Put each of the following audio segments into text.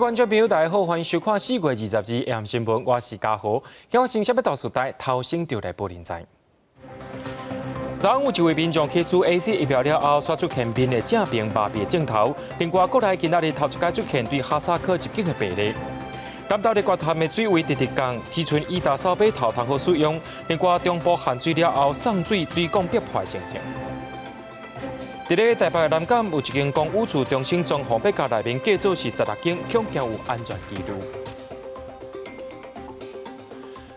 觀眾朋友，大家好，歡迎收看4月22日AM 新聞，我是嘉豪。今日先先欲到時代頭先就來報您知。昨昏有一位民眾去注 AZ 疫苗了後，煞出現面的正爿麻痺症頭。另外，國內今仔日頭一擺出現對哈薩克入境的病例。南投立國潭的水位直直降，只賰伊達掃把頭通好使用。另外，中部旱水了後送水水管逼破情形。佇咧台北的南港有一間公寓厝重新裝潢，欲共內面改做是16間，恐驚有安全疑慮。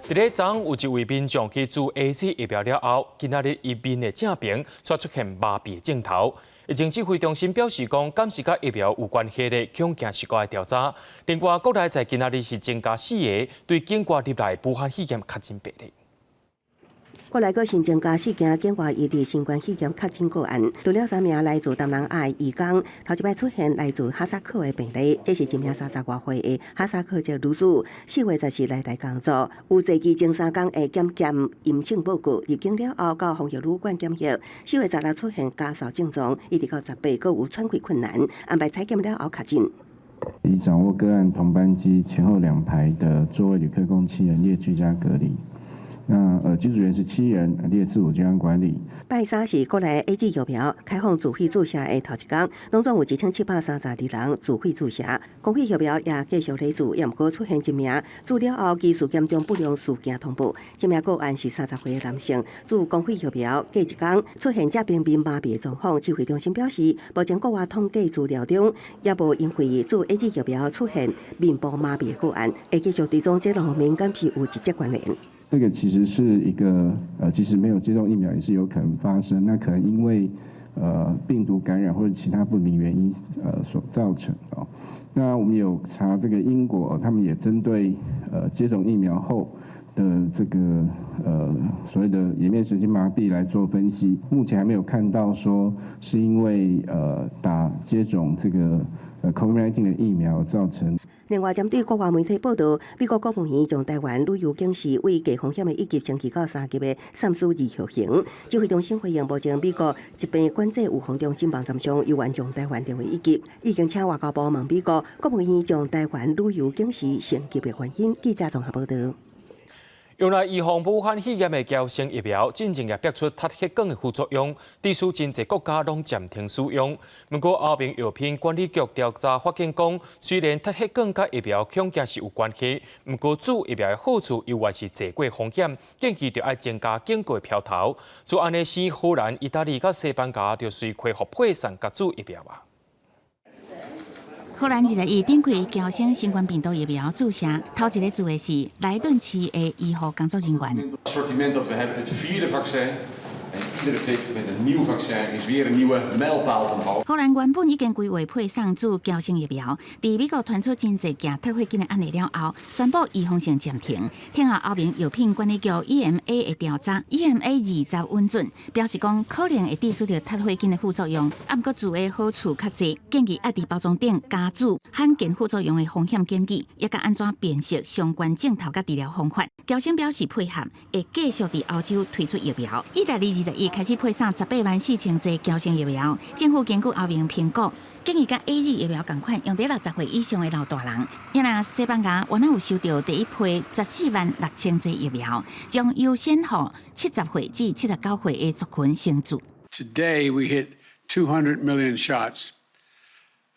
佇咧昨昏有一位民眾去注 AZ 疫苗了後，今仔日伊面的正爿煞出現麻痺症頭。疫情指揮中心表示講，敢是佮疫苗有關係的，恐驚是閣愛調查。另外，國內在今仔日是增加四个對境外入來武漢肺炎確診病例。國內閣新增加四件境外移入新冠肺炎確診個案，除了三名來自東南亞的移工，頭一擺出現來自哈薩克的病例，這是一名30外歲的哈薩克籍女子，4月14來台工作，有坐機前3工的檢驗陰性報告，入境了後到防疫旅館檢疫，4月16出現咳嗽症狀，一直到18閣有喘氣困難，安排採檢了後確診。已掌握個案同班機前後兩排的座位旅客共七人列居家隔離。那機組員是七人，列自我健康管理。拜三是國內 AZ 疫苗開放自費注射的頭一工，攏總有1732人自費注射。公費疫苗也繼續咧注，也毋過出現一名注了後疑似嚴重不良事件通報。這名個案是30歲的男性，注公費疫苗隔一工出現這邊面麻痺的狀況。指揮中心表示，目前國外統計資料中，也無因為注 AZ 疫苗出現面部麻痺的個案，會繼續追蹤這兩方面敢是有直接關聯。這個其實是一個，即使沒有接種疫苗也是有可能發生。那可能因為，病毒感染或者其他不明原因，所造成哦。那我們有查這個英國，他們也針對，接種疫苗後的這個，所謂的顏面神經麻痹來做分析，目前還沒有看到說是因為，打接種這個，COVID-19 的疫苗造成。另外，針對國外媒體報道，美國國務院將台灣旅遊警示為低風險的一級升級到三級的三思而後行。指揮中心回應，目前美國疾病管制預防中心網站上猶原將台灣定為一級，已經請外交部問美國國務院將台灣旅遊警示升級的原因。記者綜合報道。用來預防武漢肺炎的嬌生疫苗，進前也逼出脫血管的副作用，致使真濟國家攏暫停使用。不過，歐盟藥品管理局調查發現講，雖然脫血管佮疫苗恐驚是有關係，毋過注疫苗的好處猶原是濟過風險，建議著愛增加警告標頭。就按呢時，荷蘭、意大利佮西班牙就隨恢復配送佮注疫苗啊。荷蘭21展開嬌生新冠病毒疫苗注射，頭一个注的是萊頓市的醫護工作人員。 Assortiment dat we hebben, het vierde vaccin. En iedere prik met een nieuw vaccin is weer een nieuwe mijlpaal omhoog. 荷蘭原本已經規劃配送注嬌生疫苗，佇美國傳出真濟件脫血管的案例了後，宣布預防性暫停。聽後歐盟藥品管理局 EMA 的調查，EMA 20允准，表示講可能會致使著脫血管的副作用，啊，毋過注的好處較濟，建議愛佇包裝頂加注罕見副作用的風險警語，抑佮按怎辨識相關症頭佮治療方法。嬌生表示配合，會繼續佇歐洲推出疫苗。意大利21開始配送18萬4千劑嬌生疫苗，政府根據歐盟評估，建議佮 AZ 疫苗仝款，用佇60歲以上的老大人。抑若西班牙原來有收著第一批14萬6千劑疫苗，將優先予70歲至79歲的族群先注。 Today we hit 200 million shots,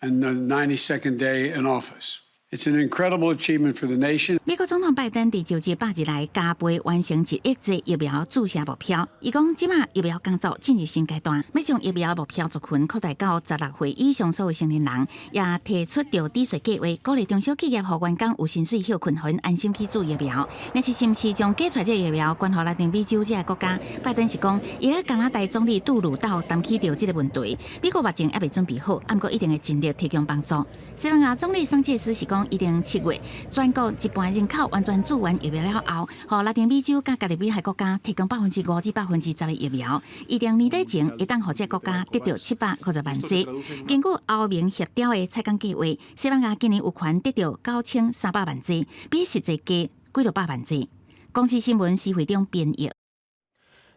and the 92nd day in office. It's an incredible achievement for the nation. 美國總統拜登佇就職100日來加倍完成1億劑疫苗注射目標。伊講，這馬疫苗工作進入新階段，欲將疫苗目標族群擴大到16歲以上所有成年人，也提出著抵稅計劃，鼓勵中小企業予員工有薪水歇睏，予𪜶安心去注疫苗。但是，是毋是將假出來這疫苗捐予拉丁美洲這个國家？拜登是講，伊佮加拿大總理杜魯道談起著這个問題。美國目前猶未準備好，毋過一定會盡力提供幫助。西班牙總理桑切斯是講，一定7月全國一半人口完全注完疫苗了後，予拉丁美洲佮加勒比海國家提供5%至10%的疫苗，預定年底前會當予這个國家得著750萬劑。根據歐盟協調的採購計劃，西班牙今年有權得著9300萬劑，比實際加幾落百萬劑。公視新聞施惠中編譯。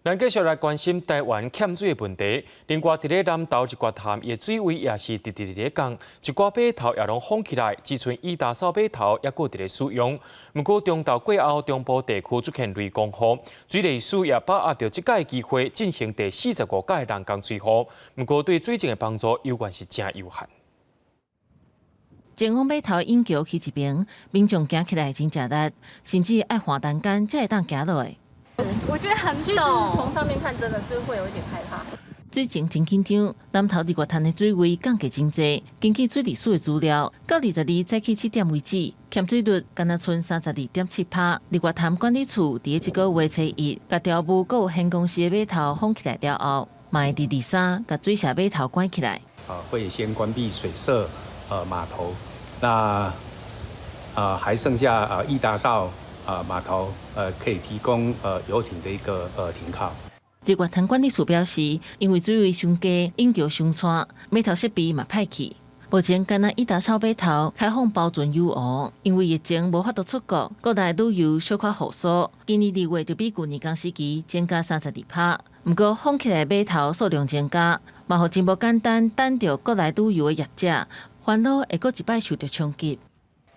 咱繼續來關心台灣欠水的問題。另外，佇咧南投日月潭，伊的水位也是直直佇咧降，一寡碼頭也攏封起來，只賰伊達邵碼頭猶閣佇咧使用。毋過中晝過後，中部地區出現雷公雨，水利署也把握著這擺機會進行第45屆人工水雨。毋過對水情的幫助猶原是誠有限。前往碼頭引橋彼一邊，民眾行起來真食力，甚至愛換欄杆才會當行落來。我覺得很陡，其實從上面看真的是會有一點害怕。水情真緊張，南投日月潭的水位降低真濟。根據水利署的資料，到22早起7點為止，欠水率敢若賰32.7%。日月潭管理處佇這個月初一，共調霧閣有縣公司的碼頭封起來了後，嘛會佇23共水社碼頭關起來。會先關閉水社碼頭，那還剩下伊達邵碼頭可以提供遊艇的一個停靠。日月潭管理處表示，因為水位傷低，引橋傷湠，碼頭設備嘛歹去。目前干焦伊達邵碼頭開放包船遊湖，因為疫情無法度出國，國內旅遊小可復甦。今年2月就比舊年同時期增加32%。毋過封起來碼頭數量增加，嘛予真無簡單等著國內旅遊的業者煩惱會閣一擺受著衝擊。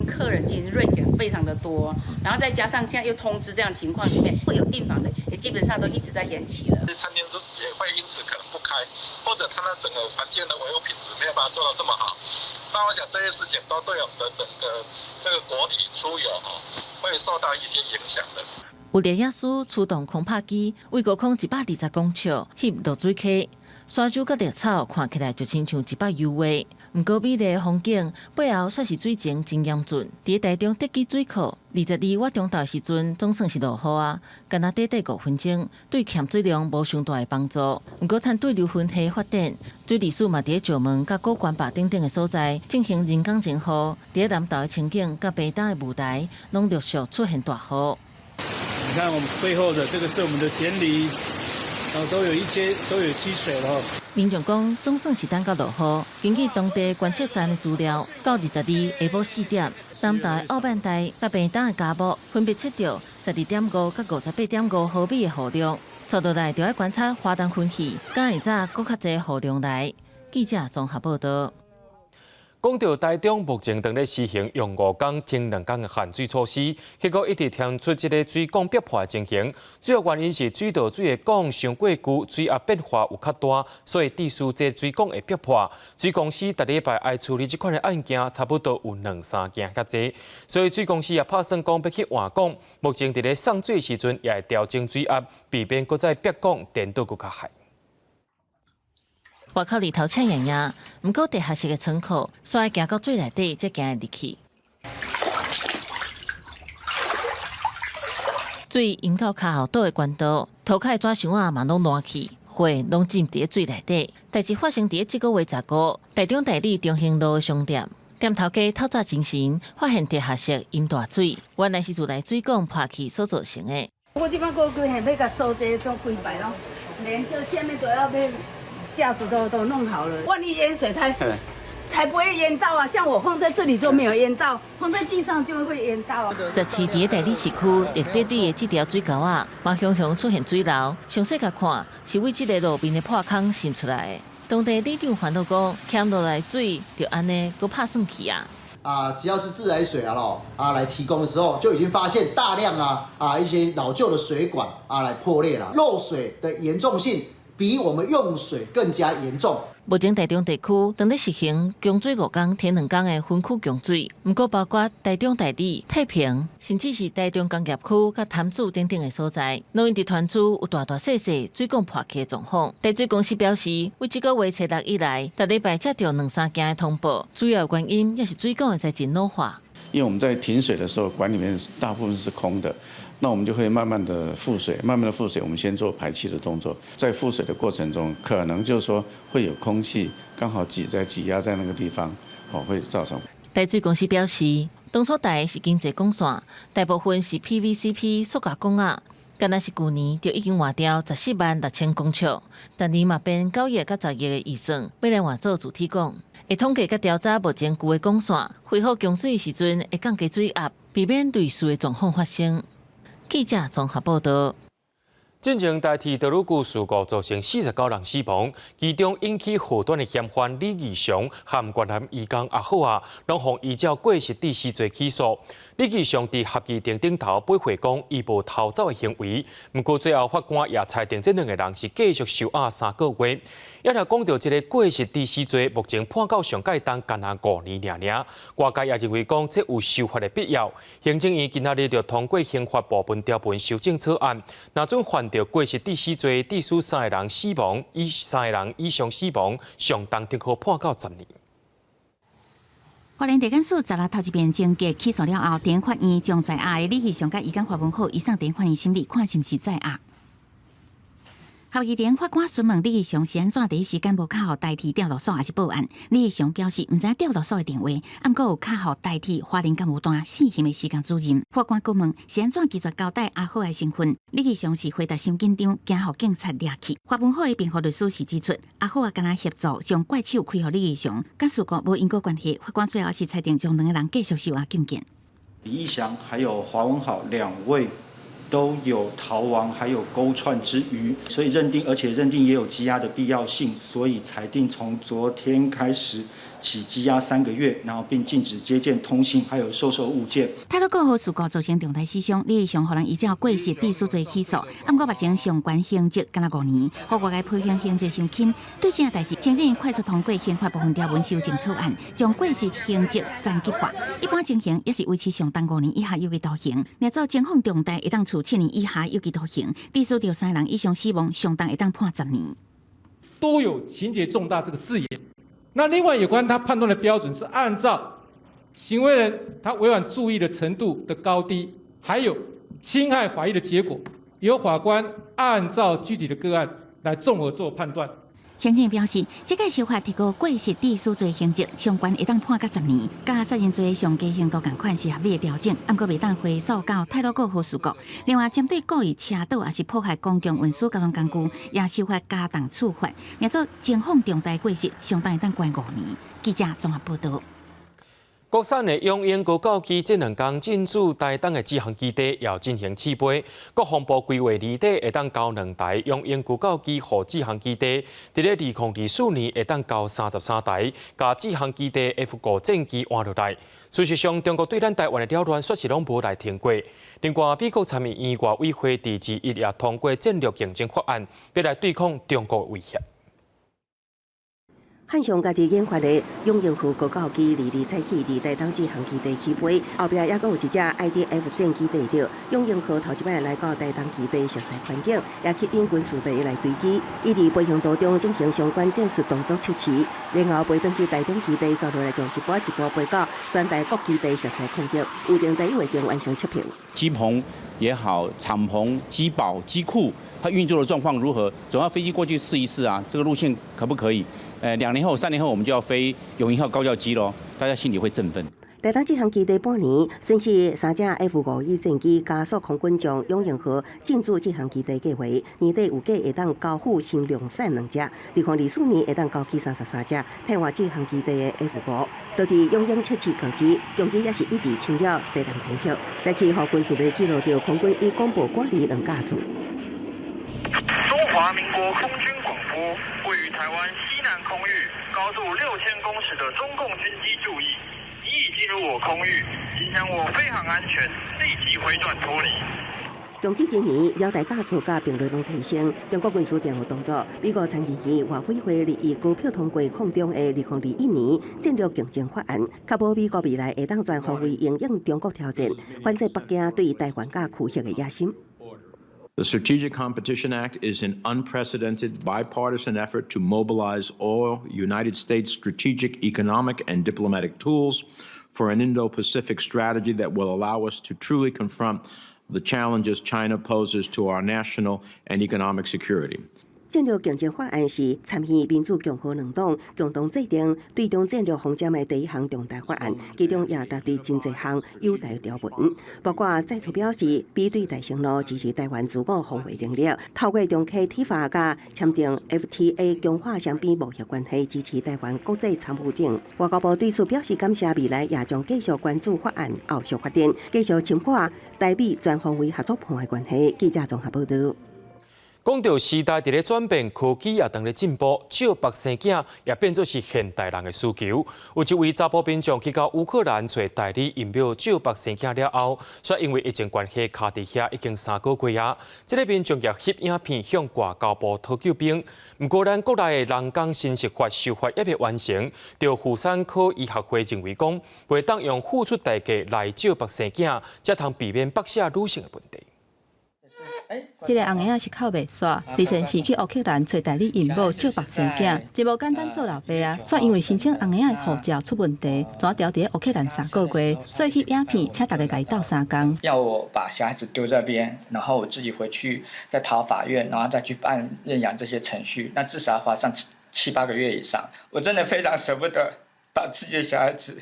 客人進行銳減非常的多，然後再加上現在又通知這樣情況裡面，會有訂房的，也基本上都一直在延期了。餐廳都也會因此可能不開，或者他們整個環境的維護品質沒有辦法做到這麼好。那我想這些事情都對我們的整個這個國旅出遊哈，會受到一些影響的。有獵鷹師出動空拍機，為高空120公尺翕落水溪，沙洲佮綠草看起來就親像一幅油畫。毋過美麗的風景背後，卻是水情真嚴峻。佇台中德基水庫，22我中晝時陣總算是落雨啊，干焦短短5分鐘，對欠水量無傷大的幫助。毋過趁對流雲系發展，水利署嘛佇咧石門佮古關壩等等的所在進行人工增雨。佇咧南投的清境佮屏東的霧台，攏陸續出現大雨。你看我們背後的這個是我們的田裡，都有一些都有積水了。民眾講，總算是等到落雨。根據當地觀測站的資料，到22下晡4點，南投的奧曼台佮屏東的嘉木分別測著12.5佮58.5毫米的雨量。接落來就愛觀察華東雲系，敢會早閣較濟雨量來。記者綜合報道。講到台中目前正咧實行用5工停2工的限水措施，結果一直傳出這个水管逼破的情形。主要原因是水道水的管傷過舊，水壓變化有較大，所以致使這水管會逼破。水公司逐禮拜愛處理這款的案件，差不多有兩三件遐濟。所以水公司也拍算講欲去換管。目前佇咧送水時陣也會調整水壓，避免閣再逼管顛倒閣較害。外口日頭赤炎炎，毋過地下室的倉庫，煞愛行到水內底才行會入去。水淹到跤後倒的管道，塗跤的紙箱仔嘛攏爛去，貨攏浸佇咧水內底。代誌發生佇咧這個月15，台中大里中興路的商店，店頭家透早精神，發現地下室淹大水，原來是自來水管破去所造成的。我這擺過規下欲共掃這總規排攏，連這下面都要被。架子都弄好了，萬一淹水，它才不會淹到啊！像我放在這裡就沒有淹到，放在地上就會淹到啊。十四佇大里市區立德里的這條水溝仔，嘛雄雄出現水流，詳細共看是為這个路面的破空滲出來的。當地里長煩惱講，欠落來水就按呢閣拍算去啊。啊，只要是自來水啊咯啊來提供的時候，就已經發現大量啊一些老舊的水管啊來破裂了，漏水的嚴重性。比我們用水更加嚴重。目前台中地區正咧實行供水5工停2工的分區供水，毋過包括台中大里、太平，甚至是台中工業區佮潭子等等的所在，攏一直傳出有大大細細水管破去的狀況。台水公司表示，為這個月初六以來，逐禮拜接著兩三件的通報，主要原因也是水管的材質老化。因為我們在停水的時候，管裡面大部分是空的，那我們就會慢慢的復水，慢慢的復水，我們先做排氣的動作，在復水的過程中，可能就是說會有空氣剛好擠在擠壓在那個地方，哦，會造成。台水公司表示，當初台是經濟管線，大部分是 PVCP 塑膠管仔，敢若是舊年就已經換掉146,000公尺，但年嘛編9億佮10億的預算，欲來換做鑄鐵管。會統計佮調查目前舊的管線，恢復供水時陣會降低水壓，避免類似的狀況發生。記者綜合報道。進前台鐵道路事故造成49人死亡，其中引起禍端的嫌犯李義祥和越南移工阿好啊，攏予依照過失致死罪起訴。李義祥佇合議庭頂頭駁回講，伊無逃走的行為，毋過最後法官也裁定這兩个人是繼續受押3個月。也若講著這个過失致死罪，目前判到上蓋當干焦5年爾爾，外界也認為講這有修法的必要。行政院今仔日就通過刑法部分條文修正草案，若准犯著過失致死罪，致使三个人死亡，以三个人以上死亡，上重定可判到10年。花蓮地檢署十六頭一遍終結起訴了後，佇法院將在押的李義祥佮移工華文好移送佇法院審理，看是毋是在押。合議庭法官詢問李義祥是按怎第一時間無敲予台鐵調度所抑是報案？李義祥表示毋知調度所的電話，毋過有敲予台鐵花蓮幹務段四線的施工主任。法官閣問是按怎拒絕交代阿好的身份？李義祥是回答傷緊張，驚予警察掠去。華文好的辯護律師是指出，阿好啊敢若協助將怪手開予李義祥，佮事故無因果關係。法官最後是裁定將兩个人繼續受押禁見。李義祥還有華文好兩位都有逃亡，還有勾串之虞，所以認定，而且認定也有羈押的必要性，所以裁定從昨天開始起羈押3個月，然後並禁止接見、通信，還有收受物件。太魯閣號事故造成重大死傷，李義祥予人依照過失致死罪起訴，毋過目前上懸刑責干焦5年，予外界批評刑責傷輕。對這件代誌，行政院快速通過刑法部分條文修正草案，將過失刑責層級化，一般情形也是維持上重5年以下有期徒刑，若做情況重大，會當處7年以下有期徒刑，致使著三人以上死亡，上重會當判10年。都有情節重大這個字眼。那另外有關他判斷的標準是按照行為人他違反注意的程度的高低，還有侵害法益的結果，由法官按照具體的個案來綜合做判斷。行政院表示，這個修法提高過失致死罪刑責，上懸會當判到10年，佮殺人罪上低刑度仝款是合理的調整，毋過袂當回溯到太魯閣號事故。另外，針對故意車倒抑是破壞公共運輸交通工具，也修法加重處罰，若做情況重大過失，上重會當關5年。記者綜合報導。國產的雄鷹高教機這兩工進駐台東的志航基地，也進行試飛。國防部規劃年底會當交兩台雄鷹高教機予志航基地，佇咧2024年會當交33台，共志航基地 F-5戰機換落來。事實上，中國對咱台灣的擾亂，煞是攏無來停過。另外，美國參議院外委會佇21也通過戰略競爭法案，欲來對抗中國威脅。漢翔家己研發的雄鷹號高教機，22早起佇台東志航基地起飛，後壁猶閣有一隻 IDF 戰機綴著。雄鷹號頭一擺來到台東基地熟悉環境，也吸引軍事迷來追機。伊佇飛行途中進行相關戰術動作測試，然後飛轉去台中基地，紲落來將一步一步飛到全台各基地熟悉空域，預定在1月中完成測評。機棚也好，廠棚、機堡、機庫，它運作的狀況如何？總要飛機過去試一試啊，這個路線可不可以？2年後、3年後，我們就要飛雄鷹號高教機咯，大家心裡會振奮。台東志航基地半年，損失三隻 F-5E 戰機加速空軍將雄鷹號進駐志航基地計劃，年底預計會當交付新量產兩隻，2024年會當交機33隻，替換志航基地的 F-5。到佇雄鷹測試過程，中機也是一直侵擾西南空域，早起予軍事迷記錄著空軍以廣播管理兩架次。中華民國空軍廣播，位於台灣西南空域，高度6000公尺的中共軍機注意，你已進入我空域，影響我飛航安全，立即回轉脫離。長期今年，繞台架次佮頻率攏提升，中國軍事定有動作。美國參議院外委會日以高票通過抗中的2021年戰略競爭法案，確保美國未來會當全方位應對中國挑戰，反制北京對台灣佮區域的野心。 The Strategic Competition Act is an unprecedented bipartisan effort to mobilize all United States strategic, economic, and diplomatic tools for an Indo-Pacific strategy that will allow us to truly confront the challenges China poses to our national and economic security. 戰略競爭法案是參議民主共和兩黨共同制定對中戰略方針的第一項重大法案，其中也納入真濟項友台條文，包括再次表示美對台承諾支持台灣自我防衛能力，透過重啟 TIFA 佮簽訂 FTA 強化雙邊貿易關係，支持台灣國際參與等。外交部對此表示感謝，未來也將繼續關注法案後續發展，繼續深化台美全方位合作夥伴關係。記者綜合報導。講到時代佇咧轉變，科技也當咧進步，照縛生囝也變做是現代人的需求。有一位查埔民眾去到烏克蘭揣代理孕母照縛生囝了後，卻因為疫情關係卡佇遐已經3個月啊。這个民眾也翕影片向外交部討救兵。毋過咱國內的人工生殖法修法猶未完成，著婦產科醫學會認為講，袂當用付出代價來照縛生囝，才通避免縛寫女性的問題。這個紅嬰仔是哭袂煞，李先生去烏克蘭揣代理孕母照縛生囝，真無簡單做老爸啊！卻因為申請紅嬰仔的護照出問題，怎調佇烏克蘭3個月，所以翕影片請大家共伊鬥相共。要我把小孩子丟這邊，然後我自己回去再跑法院，然後再去辦認養這些程序，那至少要花上七八個月以上。我真的非常捨不得把自己的小孩子。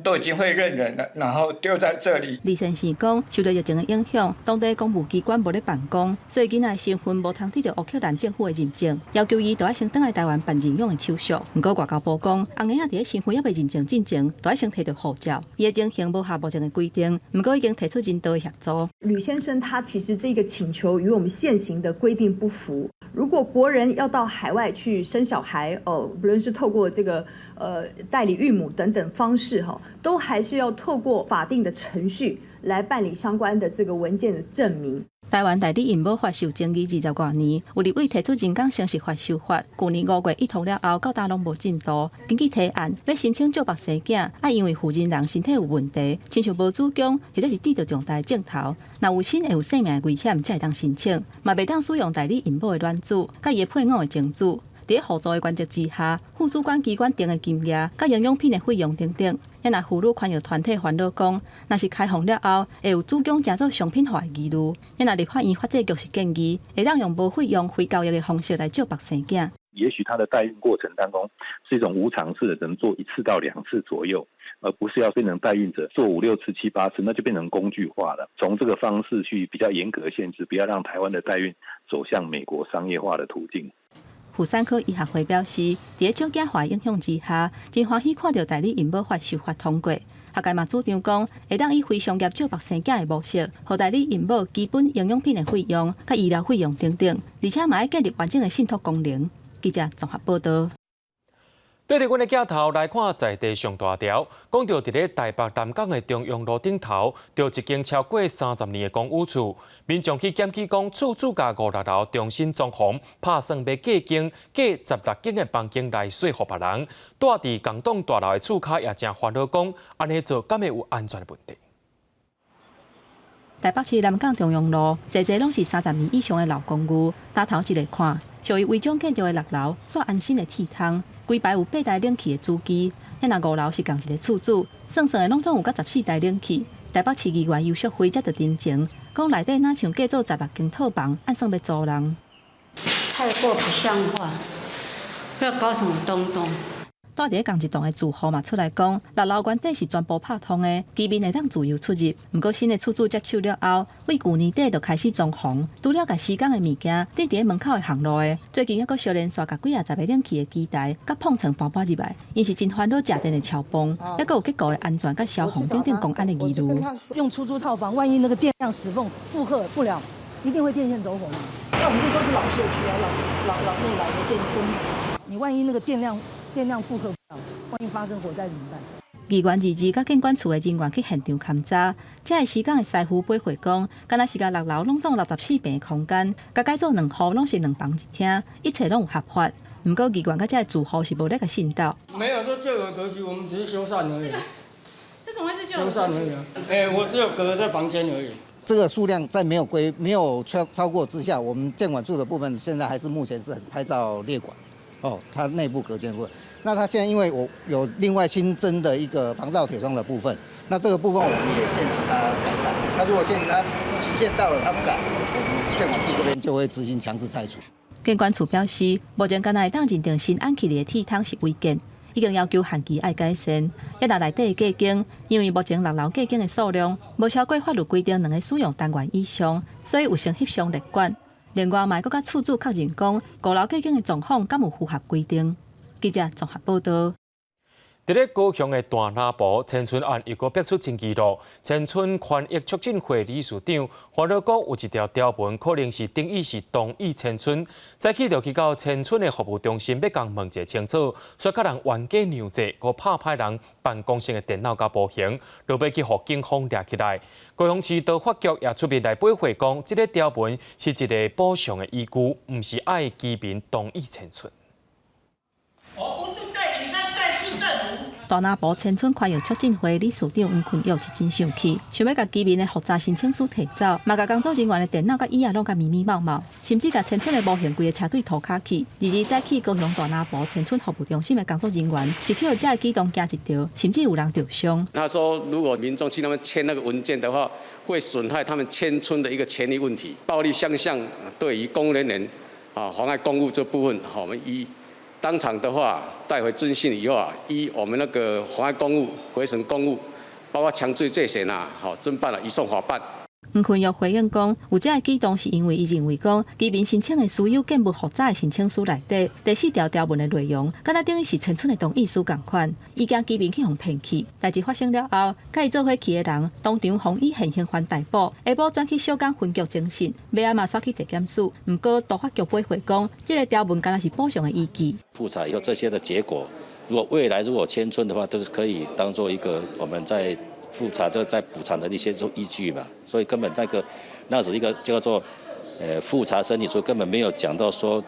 都已經會認人了，然後丟在這裡。李先生講，受到疫情的影響，當地公務機關無咧辦公，所以囡仔的身份無通得到烏克蘭政府的認證，要求伊著愛先轉來台灣辦認養的手續。毋過外交部講，紅嬰仔佇咧身份猶未認證進前，著愛先提著護照。伊的情形無合目前的規定，毋過已經提出人道的協助。呂先生他其實這個請求與我們現行的規定不符。如果國人要到海外去生小孩，哦，不論是透過這個代理孕母等等方式，哈，都還是要透過法定的程序來辦理相關的這個文件的證明。台灣代理孕母法受爭議20外年，有立委提出人工生殖法修法，舊年5月一通了後，到今攏無進度。根據提案，欲申請照縛生囝，愛因為負責人身體有問題，親像無子宮或者是致著重大症頭，若有身會有性命的危險，才會當申請，嘛袂當使用代理孕母的卵子，佮伊的配偶的精子。佇互助的原則之下，付主管機關定的金額、佮營養品的費用等等，也若婦女權益團體煩惱講，若是開放了後，會有子宮成做商品化的疑慮。也若立法院法制局是建議，會當用無費用、非交易的方式來照縛生囝。也許他的代孕過程當中是一種無償式的，只能做一次到兩次左右，而不是要變成代孕者做五六次、七八次，那就變成工具化了。從這個方式去比較嚴格限制，不要讓台灣的代孕走向美國商業化的途徑。婦產科醫學會表示，佇咧少子化影響之下，真歡喜看著代理孕母法修法通過。學界嘛主張講，會當以非商業照縛生囝的模式，予代理孕母基本營養品的費用、佮醫療費用等等，而且嘛愛建立完整的信託功能。記者綜合報導。對著阮的鏡頭來看，在地上大條，講著佇咧台北南港的中央路頂頭，著一間超過30年的公寓厝，民眾去檢舉講，厝主共五六樓重新裝潢，拍算欲隔間隔16間的房間來說予別人。蹛佇仝棟大樓的厝跤也誠煩惱，講按呢做敢會有安全的問題？台北市南港中央路，濟濟攏是30年以上的老公寓，打頭一个看，屬於違章建築的六樓，煞安心的鐵窗。規排有八台冷氣的主機，遐若五樓是仝一个厝主，算算的攏總有佮14台冷氣。台北市議員游淑慧接著陳情，講內底若像隔做16間套房，按算欲租人。太過不像話，不知道搞什麼東東。蹛佇咧仝一棟的住戶嘛出來講，六樓原底是全部拍通的，居民會當自由出入。毋過新的厝主接手了後，對舊年底就開始裝潢，除了共施工的物件釘佇咧門口的巷路的，最近猶閣小連續共幾仔十个冷氣的機台佮碰床搬搬入來，𪜶是真煩惱食電的超泵，猶閣有結構的安全佮消防等等工安的疑慮。用出租套房，萬一那個電量失控負荷不了，一定會電線走火嘛。那我們這都是老社區啊，老老老那老的建公寓，你萬一那個電量負荷不了，萬一發生火災怎麼辦？議員二二佮建管處的人員去現場勘查，這个施工的師傅回報講，敢若是共六樓攏總64坪的空間，共改做兩戶攏是兩房一廳，一切攏有合法。毋過議員佮這个住戶是無咧共信鬥。沒有說舊有格局，我們只是修繕而已。這怎麼會是舊修繕而已啊？欸，我只有隔這房間而已。這個數量在沒有超過之下，我們建管處的部分現在還是目前是拍照列管。哦，它內部隔間部分，那它現在因為我有另外新增的一個防盜鐵窗的部分，那這個部分我們也限期它改善。那如果限期它期限到了，它不改，我們建管處這邊就會執行強制拆除。建管處表示，目前敢若會當認定新按起來的鐵窗是違建，已經要求限期愛改善。抑若內底的隔間，因為目前六樓隔間的數量無超過法律規定兩个使用單元以上，所以有先翕相列管。另外，嘛會閣佮厝主確認講，五樓隔間的狀況敢有符合規定。記者綜合報導。佇咧高雄的大林埔遷村案又閣逼出證據囉。遷村權益促進會理事長煩惱講，有一條條文可能是等於是同意遷村，早起就去到遷村的服務中心，欲共問一清楚，煞共人冤家娘濟，閣拍歹人辦公室的電腦佮模型，落尾去予警方掠起來。高雄市都發局也出面來駁回講，這个條文是一个補償的依據，毋是愛居民同意遷村。大林埔遷村權益促進會理事長黃坤玉是真生氣，想欲共居民的複雜申請書提走，嘛共工作人員的電腦佮椅仔攏共密密茂茂，甚至共遷村的模型規个車隊塗跤去。二早起高雄大林埔遷村服務中心的工作人員是去予這个舉動驚一跳，甚至有人著傷。他說，如果民眾去那邊簽那個文件的話，會損害他們遷村的一個權利問題。暴力相向對於公務人員啊妨礙公務這部分，我們依當場的話帶回偵訊以後啊，依我們那個妨礙公務、毀損公務，包括強制罪嫌啊，好偵辦了，移送法辦。黃坤玉回應講，有這个舉動是因為伊認為講，居民申請的私有建物複雜的申請書內底第四條條文的內容，敢若等於是遷村的同意書仝款，伊驚居民去予騙去。代誌發生了後，佮伊做伙去的人當場予以現行犯逮捕，下晡轉去小港分局偵訊，尾仔嘛煞去地檢署。毋過都發局駁回講，這个條文敢若是補償的依據。複查以後這些的結果，如果未來如果遷村的話，都是可以當做一個我們在複查就在補償的一些依據嘛，所以根本那個那只是一個叫做複查申請書，根本沒有講到說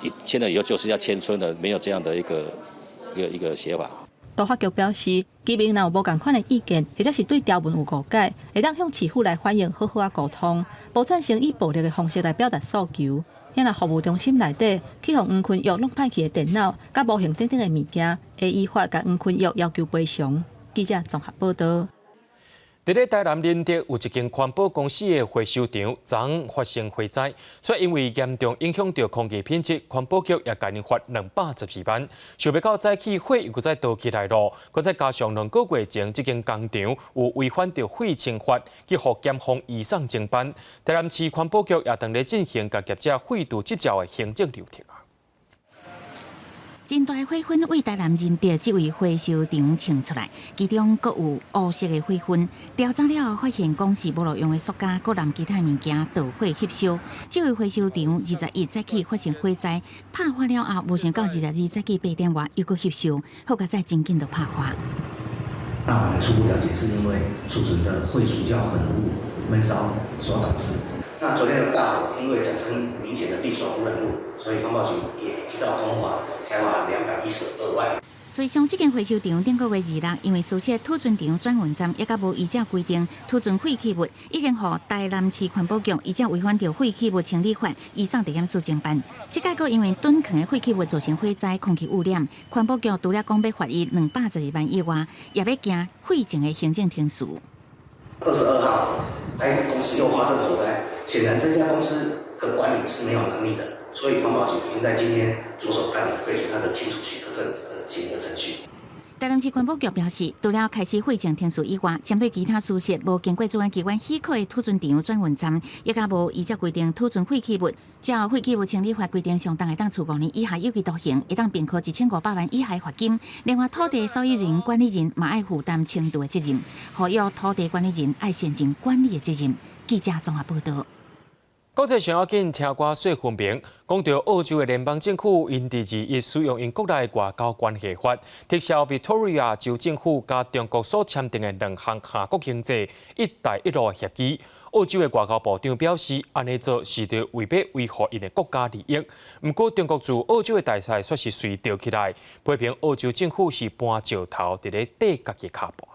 一簽了以後就是要遷村的，沒有這樣的一個寫法。都發局表示，居民若有無仝款的意見，或者是對條文有誤解，會當向市府來反映，好好仔溝通，無贊成以暴力的方式來表達訴求。若服務中心內底去予黃坤玉弄歹去的電腦、佮模型等等的物件，會依法共黃坤玉要求賠償。記者綜合報道。佇咧台南仁德有一間環保公司的回收場，昨昏發生火災，煞因為嚴重影響著空氣品質，環保局也共𪜶罰212萬。想袂到早起火又閣再燒起來囉，閣再加上兩個月前這間工廠有違反著廢清法，去予檢方移送偵辦。台南市環保局也正咧進行共業者廢除執照的行政流程。真大火熏對台南仁德這位回收場衝出來，其中閣有烏色的火熏。調查了後發現，講是無路用的塑膠，閣含其他物件導火翕燒。這位回收場21早起發生火災，拍火了後，無想到22早起8點外又閣翕燒，好佳哉真緊就拍火。那我們初步了解，是因為儲存的廢塑膠混合物悶燒所導致。那昨天的大火因為產生明顯的粒狀污染物，所以環保局也依照工法裁罰212萬。隨上這間回收場頂個月26，因為私設儲存場轉運站，抑閣無依照規定儲存廢棄物，已經予台南市環保局依照違反著廢棄物清理法，移送地檢署偵辦。這擺閣因為囤囥的廢棄物造成火災、空氣污染，環保局除了講欲罰伊212萬以外，也欲行廢證的行政程序。 22號，該公司又發生火災，顯然這家公司的管理是沒有能力的，所以環保局已經在今天着手辦理廢除它的清除許可證的行政程序。台南市環保局表示，除了開始廢證程序以外，針對其他私設無經過主管機關許可的儲存場轉運站，抑閣無依照規定儲存廢棄物，照廢棄物清理法規定，上重會當處5年以下有期徒刑，會當併科1500萬以下罰金。另外，土地所有人、管理人嘛愛負擔程度的責任，呼籲土地管理人愛善盡管理的責任。記者綜合報道。國際上要緊，聽歌說分明。講著澳洲的聯邦政府，𪜶佇21使用𪜶國內外交關係法，撤銷 Victoria 州政府佮中國所簽訂的兩項跨國經濟“一帶一路”的協議。澳洲的外交部長表示，按呢做是佇為欲維護𪜶的國家利益。毋過，中國駐澳洲的大使煞是隨著起來，批評澳洲政府是搬石頭佇咧綴家己跤步。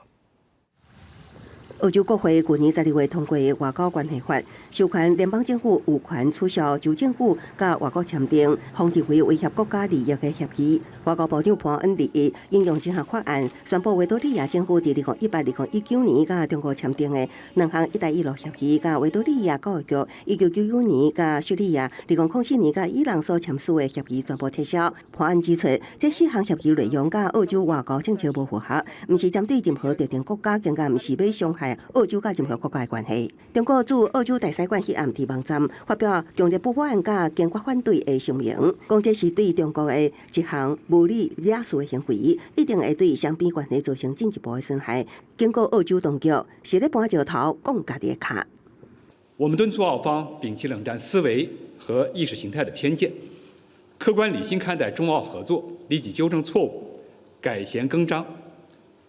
澳洲國會舊年12月通過外交關係法，授權聯邦政府有權取消州政府佮外國簽訂予認為威脅國家利益的協議。外交部長潘恩21引用這項法案，宣布維多利亞政府佇2018、2019年佮中國簽訂的兩項“一帶一路”協議，佮維多利亞教育局1999年佮敘利亞2004年佮伊朗所簽署的協議全部撤銷。潘恩指出，這四項協議內容佮澳洲外交政策無符合，毋是針對任何特定國家，更加毋是欲傷害。害澳洲佮任何國家的關係。中國駐澳洲大使館彼暗佇網站發表強烈不滿佮堅決反對的聲明，講這是對中國的一項無理惹事的行為，一定會對雙邊關係造成進一步的損害。警告澳洲當局是咧搬石頭摃家己的跤。我們敦促澳方摒棄冷戰思維和意識形態的偏見，客觀理性看待中澳合作，立即糾正錯誤，改弦更張，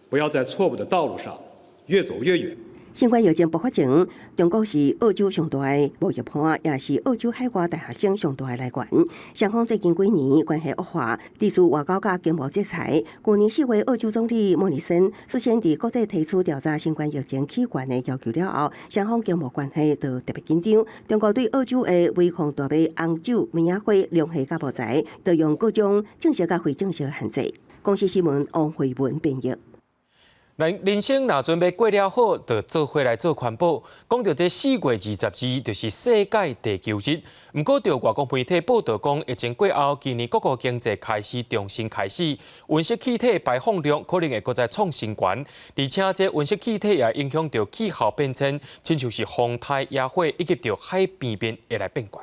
不要在錯誤的道路上越走越遠。新冠疫情爆發前，中國是澳洲上大的貿易伴，也是澳洲海外大學生上大的來源。雙方最近幾年關係惡化，持續外交佮經貿制裁。舊年4月，澳洲總理莫里森率先佇國際提出調查新冠疫情起源的要求了後，雙方經貿關係就特別緊張。中國對澳洲的尾礦大麥、紅酒、棉仔花、龍蝦佮木材，都用各種正式佮非正式的限制。公視新聞王慧文編譯。人人生若準備過了好，就做伙來做環保。講著這4月22日，就是世界地球日。毋過，著外國媒體報導講，疫情過後，今年各國經濟開始重新開始，溫室氣體排放量可能會閣再創新高。而且，這溫室氣體也影響著氣候變遷，親像是風颱、野火以及著海平面會來變懸。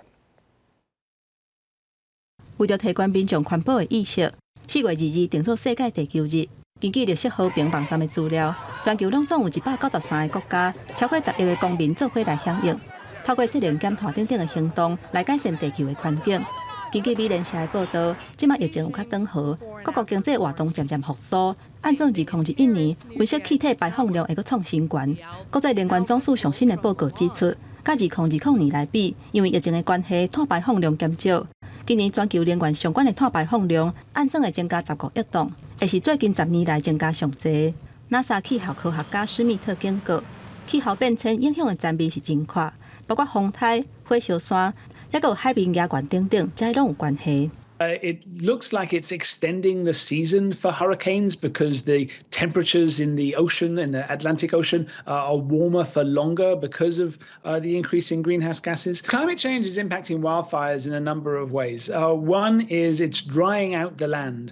為著提懸民眾環保的意識，4月22定做世界地球日。根據綠色和平網站的資料，全球攏總有193個國家，超過10億个公民做伙來響應，透過節能減碳等等的行動來改善地球的環境。根據美聯社的報導，這擺疫情有較轉好，各國經濟活動漸漸復甦。按算2021年，溫室氣體排放量會閣創新高。國際能源總署上新的報告指出，佮2020年來比，因為疫情的關係，碳排放量減少。今年全球能源相關的碳排放量按算會增加15億噸，會是最近10年來增加上濟。NASA 氣候科學家施密特警告，氣候變遷影響的層面是真闊，包括風颱、火燒山，抑閣有海面加懸等等，這攏有關係。 It looks like it's extending the season for hurricanes because the temperatures in the ocean, in the Atlantic Ocean, are warmer for longer because of the increase in greenhouse gases. Climate change is impacting wildfires in a number of ways. One is it's drying out the land.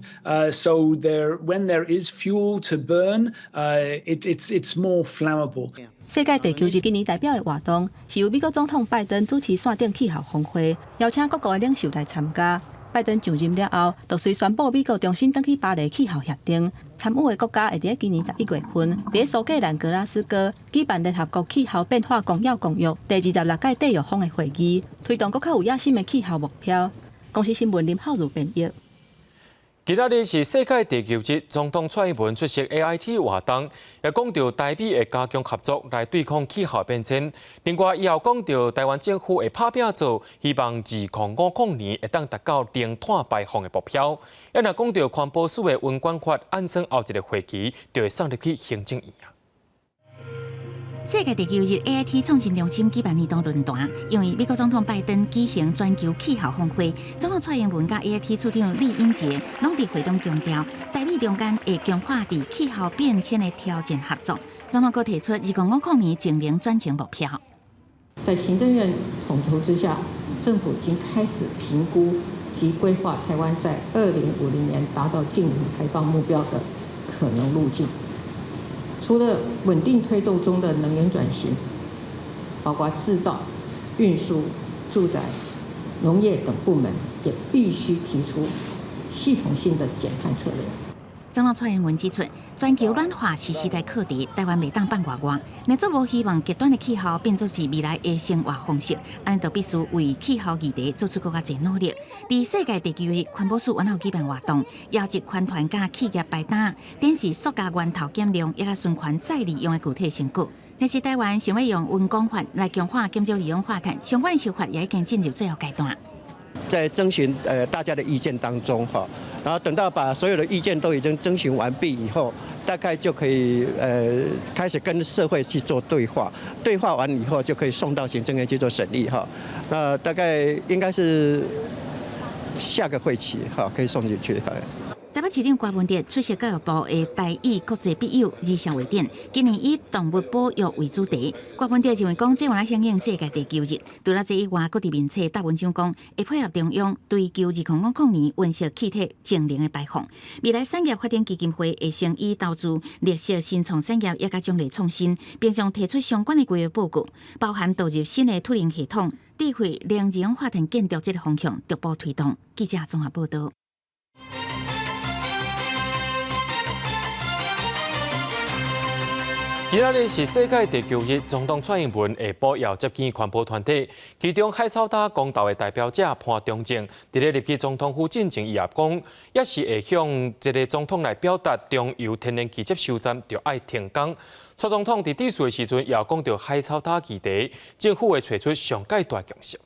So when there is fuel to burn, it's more flammable. 世界地球日今年代表的活動是由美國總統拜登主持線頂氣候峰會，邀請各國的領袖來參加。拜登上任了後，就隨宣布美國重新轉去巴黎氣候協定，參與的國家會佇今年11月份，佇蘇格蘭格拉斯哥舉辦聯合國氣候變化公約公約第26屆締約方的會議，推動閣較有野心的氣候目標。公視新聞林浩如編譯。今仔日是世界地球日，總統蔡英文出席 AIT 活動，也講著台美會加強合作來對抗氣候變遷。另外，伊也講著台灣政府會拍拚做，希望2050年會當達到零碳排放的目標。也若講著環保署的溫管法，按算後一個會期就會送入去行政院。世界地球日，AIT 創新中心舉辦年度論壇，因為美國總統拜登舉行全球氣候峰會，總統蔡英文佮 AIT 處長酈英傑攏佇會中強調，台美中間會強化佇氣候變遷的挑戰合作。總統閣提出2050年淨零轉型目標。在行政院統籌之下，政府已經開始評估及規劃台灣在2050年達到淨零排放目標的可能路徑。除了穩定推動中的能源轉型，包括製造、運輸、住宅、農業等部門，也必須提出系統性的減碳策略。總統蔡英文指出，全球暖化是時代課題，台灣袂當放外外。若做無希望極端的氣候變做是未來的生活方式，按呢就必須為氣候議題做出閣較濟努力。佇世界地球日，環保署原有舉辦活動，邀集環團佮企業排單，展示塑膠源頭減量，抑佮循環再利用的具體成果。若是台灣想欲用溫管法來強化減少二氧化碳，相關的修法也已經進入最後階段。在徵詢大家的意見當中哈，然後等到把所有的意見都已經徵詢完畢以後，大概就可以開始跟社會去做對話，對話完以後就可以送到行政院去做審議哈。那大概應該是下個會期哈，可以送進去。台北北市長柯文哲出席教育部的台語國際筆友二相會典，今年以動物保育為主題。柯文哲認為講，這有響應世界地球日。除了這以外，閣佇面冊貼文章講，會配合中央追求2000年溫室氣體淨零的排放。未來產業發展基金會會先以投資綠色新創產業，也佮獎勵創新，並將提出相關的規劃報告，包含導入新的儲能系統、智慧零二氧化碳建築這个方向逐步推動。記者綜合報道。今仔日是世界地球日，總統蔡英文下晡要接見環保團體，其中海草礁公投的代表者潘忠政，佇咧入去總統府進前，伊也講，也是會向這个總統來表達中油天然氣接收站著愛停工。蔡總統佇致辭的時陣，也講著海草礁議題，政府會揣出上蓋大共識。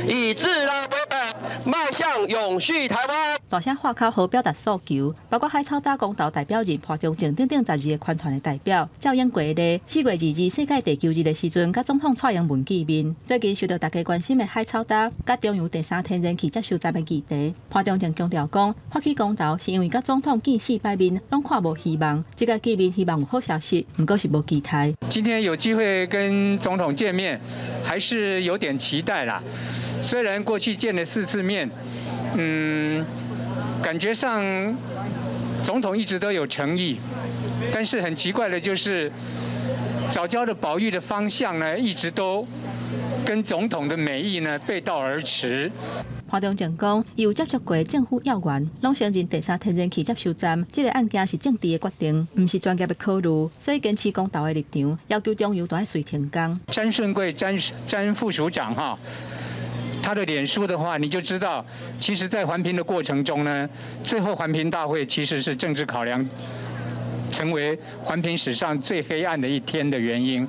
以自然為本，邁向永續台灣。大聲喊口號表達訴求，包括海草礁公投代表人潘忠政等等12个環團的代表，照應規例，4月22世界地球日的時陣，佮總統蔡英文見面。最近受到大家關心的海草礁佮中油第三天然氣接收站的議題，潘忠政強調講，發起公投是因為佮總統見四擺面，攏看無希望。這個見面希望有好消息，毋過是無期待。今天有機會跟總統見面，還是有點期待啦。雖然過去見了4次面，感覺上總統一直都有誠意，但是很奇怪的就是，藻礁的保育的方向呢，一直都跟總統的美意呢背道而馳。潘忠政講，伊有接觸過政府要員，攏承認第三天然氣接收站這个案件是政治的決定，毋是專業的考慮，所以堅持公投的立場，要求中油都愛隨停工。詹順貴詹副署長哈，他的臉書的話，你就知道，其實，在環評的過程中呢，最後環評大會其實是政治考量，成為環評史上最黑暗的一天的原因。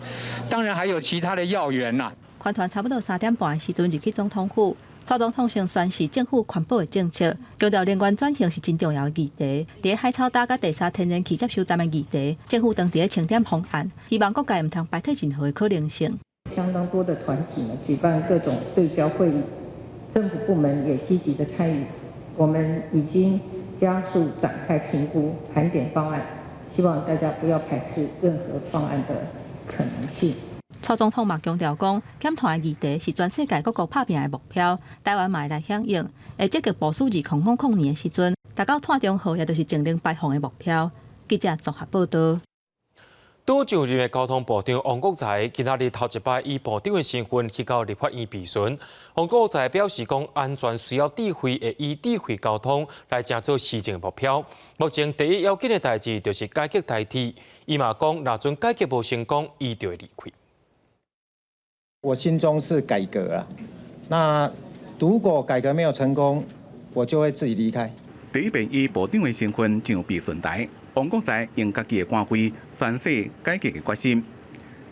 當然還有其他的要員啦。環團差不多3點半的時陣入去總統府。蔡總統先宣示政府環保的政策，強調能源轉型是真重要的議題。佇海草礁佮第三天然氣接收站的議題，政府當佇咧清點方案，希望各界毋通排斥任何的可能性。相當多的團體呢舉辦各種對焦會議，政府部門也積極的參與。我們已經加速展開評估盤點方案，希望大家不要排斥任何方案的可能性。蔡總統嘛強調講，減碳的議題是全世界各國拍拚的目標，台灣嘛會來響應，會積極部署2000年的時陣，達到碳中和，也就是淨零排放的目標。記者綜合報道。拄就任的交通部長王國材今仔日頭一擺以部長的身份去到立法院備詢。王國材表示講，安全需要智慧，會以智慧交通來成做施政目標。目前第一要緊的代誌就是改革台鐵。伊嘛講，若陣改革無成功，伊就會離開。我心中是改革啊，那如果改革沒有成功，我就會自己離開。第一遍以部長的身份上備詢台，王國材用家己的官威宣示改革的決心。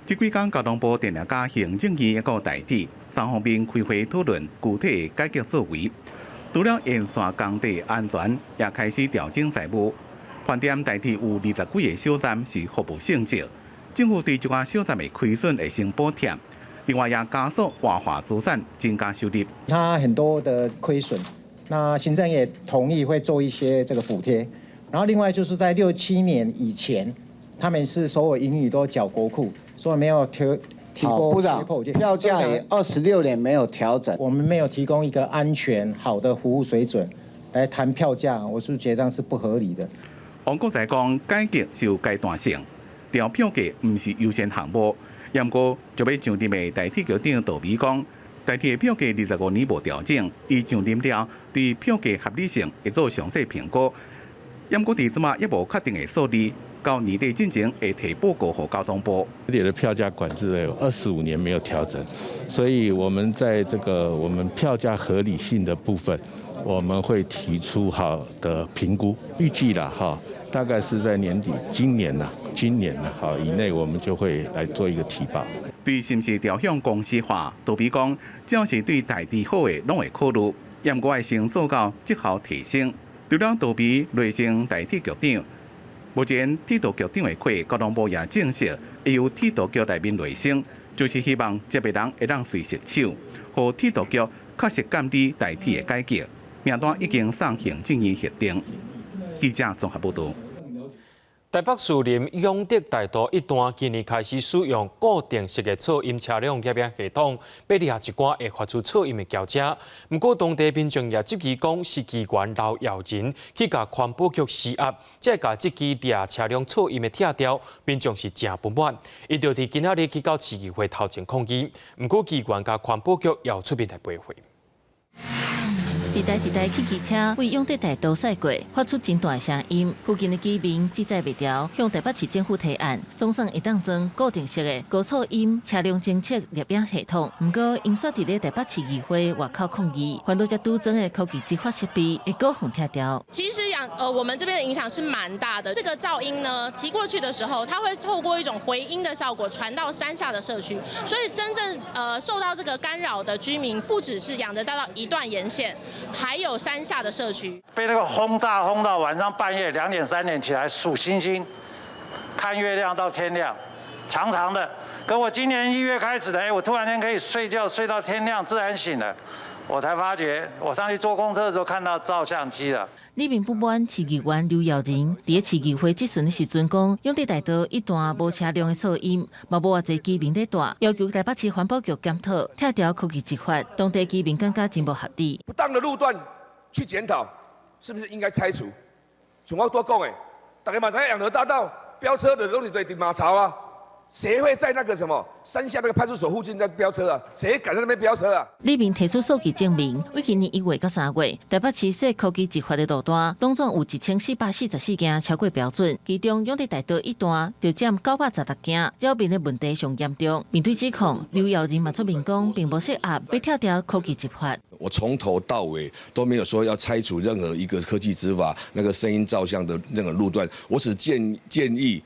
這幾工交通部定定佮行政院抑閣台鐵三方面開會討論具體的改革作為。除了沿線工地安全，也開始調整財務。盤點台鐵有20幾個小站是服務性質，政府對這寡小站的虧損會先補貼。另外也加速活化資產，增加收入。它很多的虧損，那行政也同意會做一些這個補貼。然後另外就是在6、7年以前，他們是所有盈餘都繳國庫，所以沒有提過。部長，票價也26年沒有調整。我們沒有提供一個安全好的服務水準來談票價，我是覺得是不合理的。王國材講，改革是有階段性，調票價毋是優先項目。毋過，就欲上任的台鐵局長杜美講，台鐵的票價25年無調整，伊上任了，對票價合理性會做詳細評估。毋過，佇這馬猶無確定的數字，到年底進前會提報告予交通部。台鐵的票價管制有25年沒有調整，所以我們在這個我們票價合理性的部分，我們會提出好的評估，預計啦哈，大概是在年底，今年啦，好以內，我們就會來做一個提報。對，是毋是調向公司化，杜比講，只要是對台鐵好的，攏會考慮。毋過愛先做到績效提升。除了杜比內升台鐵局長，目前鐵道局長的缺，交通部也證實，會由鐵道局內面內升，就是希望這個人會當隨時手，予鐵道局確實監理台鐵的改革。名單已經送行政院核定。記者綜合報道。台北士林永德大道一段今年開始使用固定式的噪音車輛攝影系統，欲掠一寡會發出噪音的轎車。毋過當地民眾也質疑講，是議員劉耀仁去共環保局施壓，才會共這支掠車輛噪音的拆掉，民眾是誠不滿。𪜶就佇今仔日去到市議會頭前抗議，毋過議員佮環保局也出面來回應。一台一台汽機車對永德大道駛過，發出真大聲音。附近的居民實在袂牢，向台北市政府提案，總算會當裝固定式的高噪音車輛偵測攝影系統。毋過，𪜶煞佇咧台北市議會外口抗議，反對這拄裝的科技執法設備會閣予拆掉。其實我們這邊的影響是蠻大的。這個噪音呢，騎過去的時候，它會透過一種回音的效果傳到山下的社區，所以真正受到這個干擾的居民，不只是仰德大道一段沿線。還有山下的社區，被那個轟炸轟到晚上半夜2點3點起來數星星、看月亮到天亮，長長的。可我今年1月開始的，哎，我突然間可以睡覺睡到天亮，自然醒了，我才發覺我上去坐公車的時候看到照相機了。里面不滿市議員劉耀仁佇咧市議會質詢的時陣講，永德大道一段無車輛的噪音，嘛無偌濟居民咧住，要求台北市環保局檢討拆掉科技執法，當地居民感覺真無合理。不當的路段去檢討，是不是應該拆除？像我拄講的，大家嘛知影仰德大道飆車的都是佇馬槽啊，誰會在那個什麼山下那個派出所附近在飆車啊？誰敢在那邊飆車啊？李明提出數據證明，為今年1月到3月，台北市設科技執法的路段，總總有1444件超過標準，其中永德大道一段就佔916件，擾民的問題上嚴重。面對指控，劉耀仁嘛出面講，並無設壓欲拆掉科技執法。我從頭到尾都沒有說要拆除任何一個科技執法那個聲音照相的任何路段，我只建議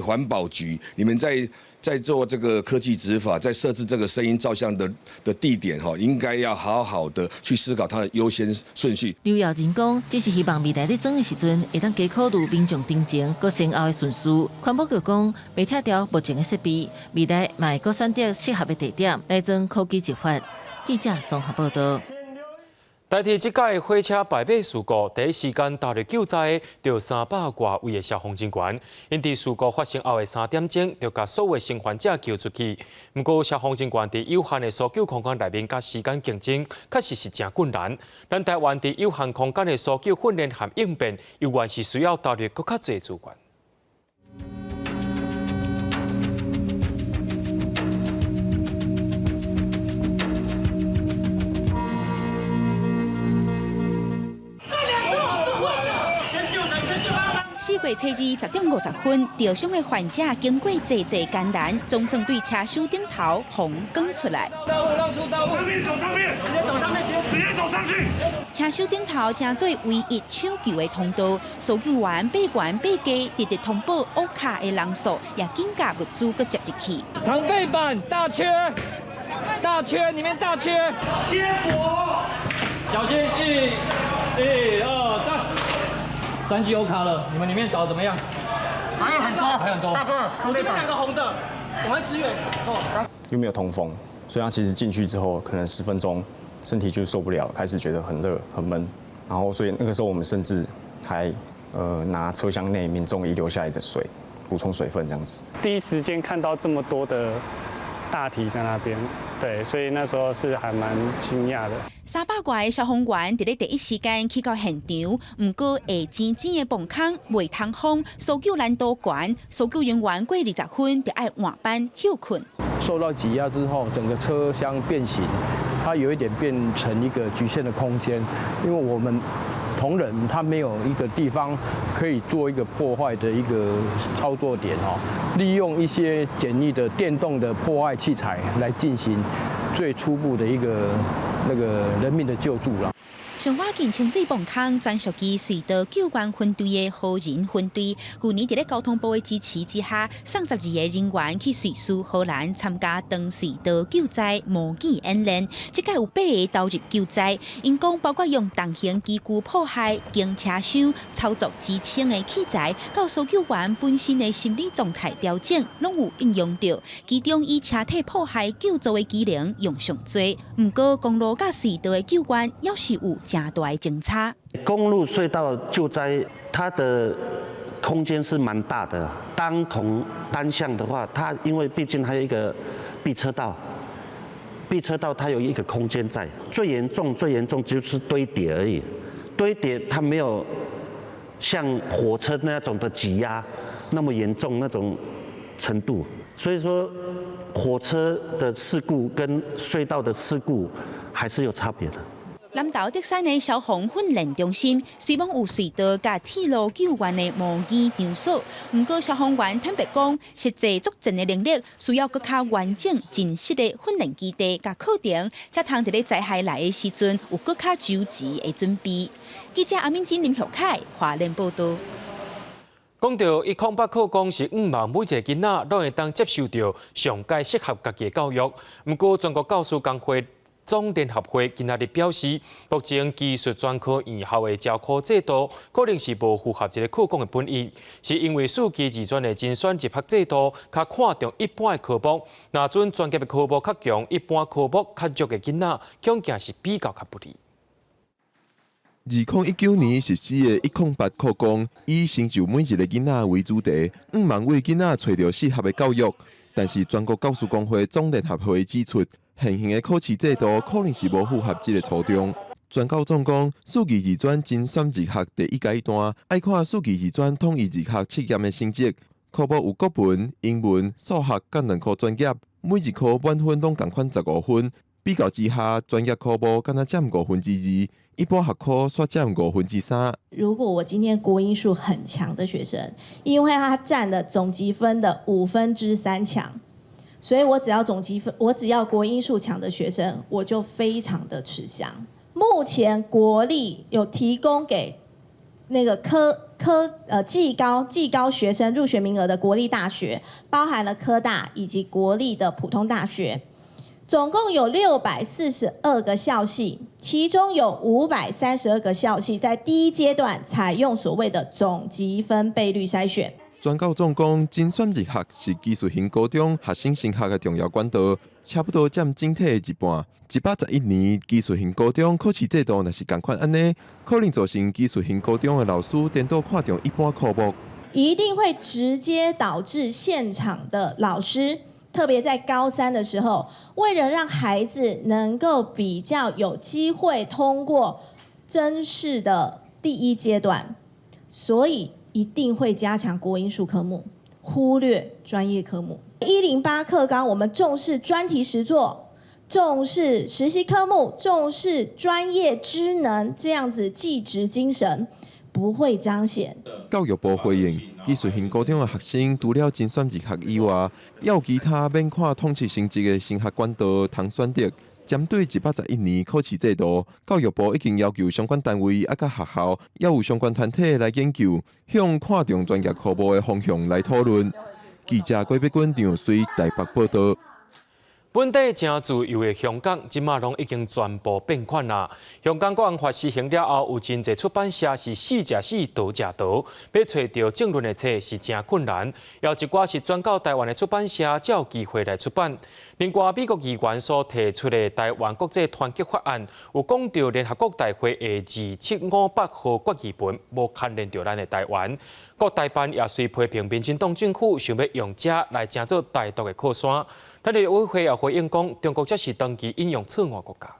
環保局，你們在做這個科技執法，在設置這個聲音照相的地點，哈，應該要好好的去思考它的優先順序。劉耀仁講，只是希望未來咧裝的時陣，會當加考慮民眾頂前閣先後的順序。環保局講，欲拆掉目前的設備，未來嘛會閣選擇適合的地點來裝科技執法。記者綜合報道。台鐵這擺火車敗火事故，第一時間投入救災的，著300外位的消防人員。𪜶佇事故發生後的3點鐘，就共所有生還者救出去。毋過消防人員佇有限的搜救空間內面，佮時間競爭，確實是誠困難。咱台灣佇有限空間的搜救訓練和應變，猶原是需要投入閣較濟資源。4月初二10點50分，受傷的患者經過濟濟艱難，總算對車廂頂頭予趕出來。上面走上面，直接走上面，直接走上去。車廂頂頭成做唯一搶救的通道，搜救員爬懸爬低，直直通報烏卡的人數，也緊共物資閣接入去。躺背板大缺，大缺裡面大缺，接駁，小心一、一、二、三。3具歐卡了，你們裡面找得怎麼樣？還有很多，還有很多。大哥，我這邊2個紅的，我們支援。又沒有通風，所以他其實進去之後，可能10分鐘，身體就受不了，開始覺得很熱、很悶。然後，所以那個時候我們甚至還拿車廂內民眾遺留下來的水補充水分，這樣子。第一時間看到這麼多的大體在那邊，對，所以那時候是還蠻驚訝的。300外个消防員佇咧第一時間去到現場，毋過下淺淺的墓坑袂通風，搜救難度懸，搜救人員過20分就愛換班歇睏。受到擠壓之後，整個車廂變形，它有一點變成一個局限的空間，因為我們同仁他沒有一個地方可以做一個破壞的一個操作點哦，利用一些簡易的電動的破壞器材來進行最初步的一個那個人命的救助啦。上倚近清水墓坑專屬機隧道救援分隊的荷人分隊，舊年佇咧交通部的支持之下，送12个人員去瑞士、荷蘭參加長隧道救災模擬演練。這擺有8个投入救災，𪜶講包括用重型機具破壞、經車廂操作支撐的器材，到搜救員本身的心理狀態調整，攏有應用著。其中以車體破壞救助的機能用上濟，毋過公路佮隧道的救援，猶是有誠大的爭差。公路隧道救災，它的空間是蠻大的。單孔單向的話，它因為畢竟還有一個避車道，避車道它有一個空間在。最嚴重、最嚴重就是堆疊而已，堆疊它沒有像火車那種的擠壓那麼嚴重那種程度。所以說，火車的事故跟隧道的事故還是有差別的。南投竹山的消防訓練中心雖罔有隧道佮鐵路救援的模擬場所，毋過消防員坦白講，實際作戰的能力需要閣較完整、真實的訓練基地佮課程，才通佇咧災害來的時陣有閣較周全的準備。記者阿敏金林玉凱花蓮報道。講到108課綱是向望每一個囡仔攏會當接受著上蓋適合家己的教育。毋過全國教師工會總聯合會今仔日表示，目前技術專科院校的招考制度可能是無符合這个課綱的本意，是因為四技二專的甄選入學制度較看重一般的科目，若準專業的科目較強，一般科目較弱的囡仔，恐驚是比較較不利。2019年實施的108課綱，以成就每一个囡仔為主題，向望為囡仔揣著適合的教育。但是全國教師工會總聯合會指出，現行的考試制度可能是無符合這个初衷。全教總講，四技二專甄選入學第一階段，愛看四技二專統一入學測驗的成績，科目有國文、英文、數學佮兩科專業，每一科滿分攏仝款15分。比較之下，專業科目敢若佔2/5，一般學科煞佔3/5。如果我今天國英數很強的學生，因為他佔了總級分的3/5強，所以我只要總級分，我只要國英數強的學生，我就非常的吃香。目前國立有提供給那個科科呃技高技高學生入學名額的國立大學，包含了科大以及國立的普通大學。總共有642個校系，其中有532個校系在第一階段採用所謂的總級分倍率篩選。全教總講，甄選入學是技術型高中學生升學的重要管道，差不多佔整體的一半。111年技術型高中考試制度若是仝款按呢，可能造成技術型高中的老師顛倒看重一般科目，一定會直接導致現場的老師。特別在高三的時候，為了讓孩子能夠比較有機會通過甄試的第一階段，所以一定會加強國英數科目，忽略專業科目。108課綱，我們重視專題實作，重視實習科目，重視專業知能，這樣子技職精神不會彰顯。教育部回應，技術型高中的學生除了甄選入學以外，猶有其他免看統測成績的升學管道通選擇。針對111年考試制度，教育部已經要求相關單位啊，佮學校，猶有相關團體來研究，向看重專業科目的方向來討論。記者郭碧君、張水台北報道。本底誠自由的香港，這馬攏已經全部變款啦。香港國安法施行了後，有真濟出版社是死食死，逃食逃，欲揣著政論的冊是誠困難。有一寡是轉到台灣的出版社，才有機會來出版。另外，美國議員所提出的台灣國際團結法案，有講著聯合國大會的2758號決議文，無牽連著咱的台灣。國台辦也隨批評民進黨政府想欲用這來成做台獨的靠山。咱的陸委會也回應講，中國這是長期引用錯誤國家。